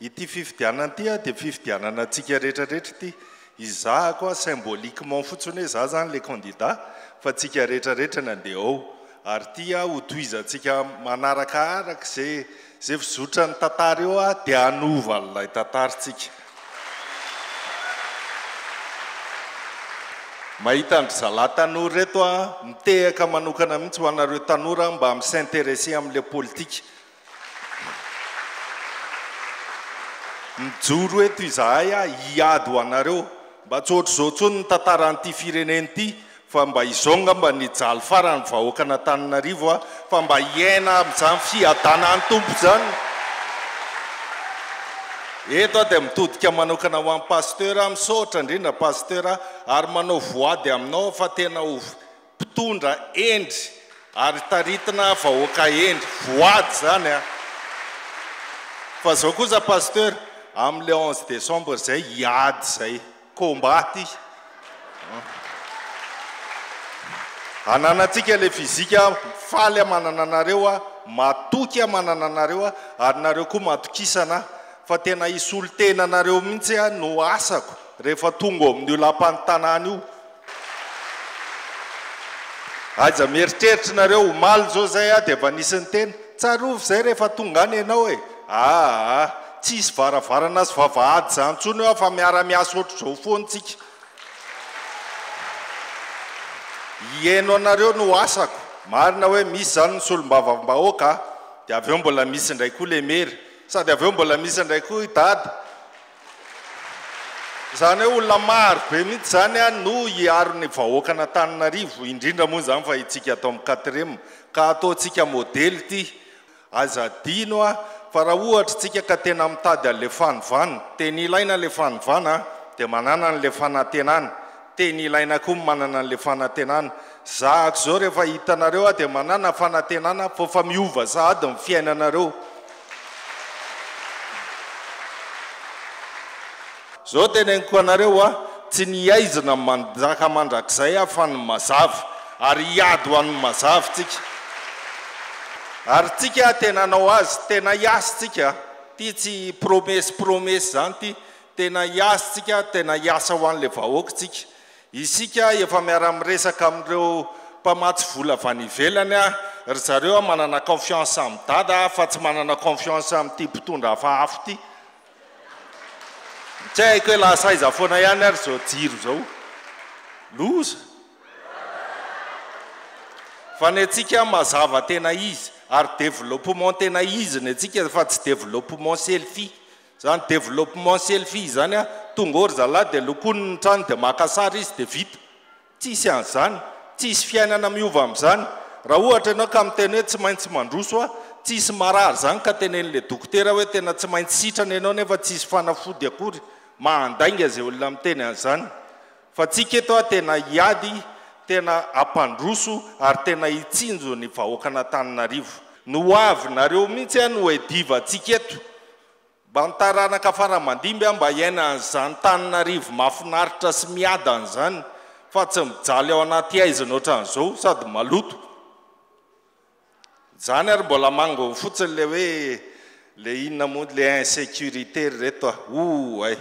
Ity fifidianana ity dia fifidianana antsika rehetra rehetra ity. Izaho symboliquement fotsiny hoe izaho izany ilay candidat fa tsika rehetra rehetra no handeha ao. Ary ity ho tohizantsika manaraka araka izay izay fizotran'ny tantara eo dia hanova an'ilay tantara tsika. Mahita an-dry zalahy tanora ireto aho, mitehaka manokana mihitsy ho anareo tanora mba mi-s'intéresser amin'ilay politika. Mijoro eto izahay hiady ho anareo. Mba tsy ohatr'izao intsony ny tantaran'ity firenena ity fa mba izao angamba ny hijaly farany vahoakan'Antananarivo fa mba hiaina amin'izany fiadanan'ny Tompo izany. Eto aho dia mitodika manokana ho an'i Pasteur, misaotra indrindra Pasteur ary manao voady aminao fa tena ho Mpitondra hendry ary taritina vahoaka hendry, voady zany a! Fa zao kosa Pasteur, amle 11 décembre zay hiady zay, combat ty. Ananantsika le physique, faly aho manana anareo aho, matoky aho manana anareo aho, ary nareo koa matokisana aho, fa tena hisolo tena anareo mihitsy aho no asako rehefa tonga ao amin'io lapan'ny tanàna io. Aiza mieritreritra nareo, omaly zao zay aho dia efa nisy niteny, tsarovy zay rehefa tonga any ianao e! Aa tsisy varavarana sy vavahady zany tsony eo fa miara miasa ohatr'izao foana tsika. Hihaino anareo no asako. Marina hoe misy zany ny solombavambahoaka a! Dia avy eo mbola misy indray koa le mera. Sady avy eo mbola misy indray koa i dada. Izany hoe olona maro be mihitsy izany no hiaro ny vahoakan'Antananarivo, indrindra moa izany fa itsika ato amin'ny quatrième, ka ataontsika modely ity. Aza adino fa raha ohatra isika ka tena mitady an'ilay fanovana, tena ilaina ilay fanovana dia manana an'ilay fanantenana, tena ilaina koa ny manana an'ilay fanantenana. Zahako izao rehefa hitanareo aho dia manana fanantenana fa efa miova sahady ny fiainanareo. Zao teneniko anareo a, tsy ny haizina no manjaka mandrakizay a fa ny mazava, ary hiady ho an'ny mazava tsika. Ary tsika tena hanao azy, tena hiasa tsika, ty tsy promesse promesse zany ty, tena hiasa tsika, tena hiasa ho an'le vahoaka tsika. Isika efa miara-miresaka amin'ireo mpamatsy vola avy any ivelany a, ry zareo a manana confiance amin'i Dada fa tsy manana confiance amin'ity mpitondra hafahafa ity. Tsy haiko hoe lasa aiza foana ihany ary izao jiro izao. Loza. Fa ny antsika mazava tena izy ary développement tena izy ny antsika fa tsy développement selfie. Zany développement selfie izany a, tonga eo ry zalahy dia lokoiny ny trano dia maka sary izy dia vita. Tsisy an'izany, tsisy fiainana miova amin'izany. Raha ohatra ianao ka miteny hoe tsy maintsy mandroso aho, tsisy marary izany ka tenenin'ilay dokotera hoe tena tsy maintsy sitrana ianao nefa tsisy fanafody akory. Mahandainga izay olona miteny an'izany. Fa tsika eto a tena hiady, tena hampandroso ary tena hitsinjo ny vahoakan'Antananarivo. Ny ho avinareo mihitsy a no edivantsika eto. Mba ny taranaka fara-mandimby aho mba hiaina an'izany Taninarivo mahafinaritra sy miadana izany fa tsy mijaly ao anaty haizina ohatran'izao sady maloto. Izany ary mbola mangony fotsiny le hoe le inona moa le insécurité ry reto a! Ouh ay!